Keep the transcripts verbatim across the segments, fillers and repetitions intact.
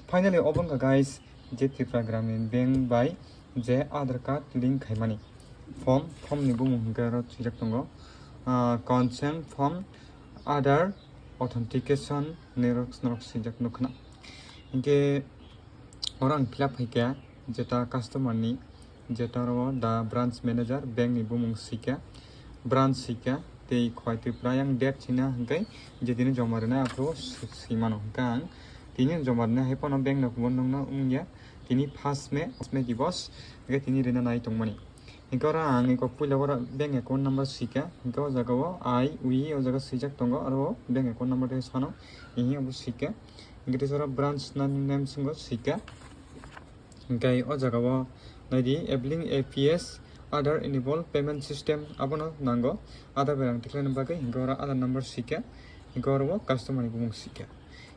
Finally, obo wngkha guys, je Tripura Gramin Bank bai je Aadhaar card link khaimani form, form ni bumung hwnkhe aro swijak tongo, ah, consent form, Aadhaar authentication ni rok, norok swijak nukha na. Hinkhe oro ang fill up khaikha, jeta customer ni, jeta oro da branch manager bank ni bumung swikha, branch swikha, tei khwai Tripura yang date swina hwnkhe je tini joma rwnai aphuru swi-, swimano hwnkhe ang tini joma rwnai hai phano bank no kubun nungno wngya, tini first May, first May dibos hwnkhe tini rwna nai tongmani. Hinkhe oro ang eko puila oro bank account number swikha, hinkhe o jaga o I, wi, o jaga swijak tongo, aro bank account number tei sano, hihi obo swikha. Hinkhe teisa oro branch name swngo swikha. Hinkhe o jaga o naidi, Ebling A P S Aadhaar Enable Payment System abono nango, Aadhaar berang tikhlaina bagwi, hinkhe oro Aadhaar number swikha, hinkhe oro o customer ni bumung swikha.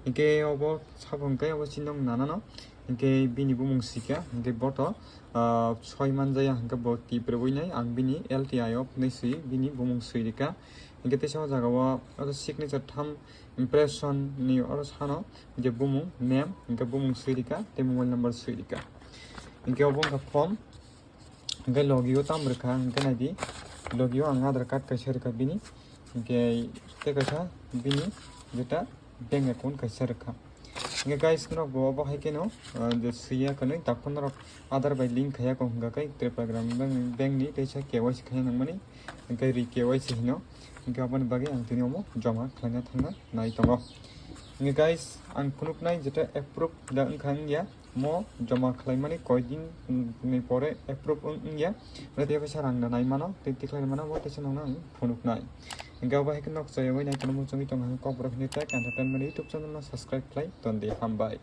Hinkhe obo sabo hinkhe obo chini nong nanano, hinkhe bini bumung swikha, hinkhe boto, ah, soi manjaya, hinkhe bo tiprobwi nai ang bini L T I o phunai swi bini bumung swi rikha. Hinkhe teisa o jaga o oro signature tham impression ni oro sano je bumung name, hinkhe bumung swi rikha tei mobile number swi rikha. Hinkhe obo wngkha form, hinkhe logi o tamo rikha, hinkhe naidi, logi o ang Aadhaar card kaisa rikha bini, hinkhe tei kaisa bini jeta bank account kaisa rikha. Hinkhe guys, norok bo obo hai kheno, ah, je swiya kwnwi, tak phano norok Aadhaar bai link khaiya kong hwnkha khe Tripura Gramin Bank, bank ni teisa K Y C khaina nangmani, hinkhe re K Y C hino, hinkhe aboni bagwi ang tini omo joma khlaina thangna nai tongo. Hinkhe guys, ang phunuknai jeta approve da wngkha wngya, mo joma khlaimani koidin ni pore approve wng-, wngya, ore tei kaisa rang da nai mano, tei tikhlai mano, bo teisa nongno ang phunuknai. Hinkhe abo hai khe nok chayawai nai kono muchungwi tongo, ang Kokborok hinwi tag entertainment YouTube channel no subscribe khlai tondi, hambai.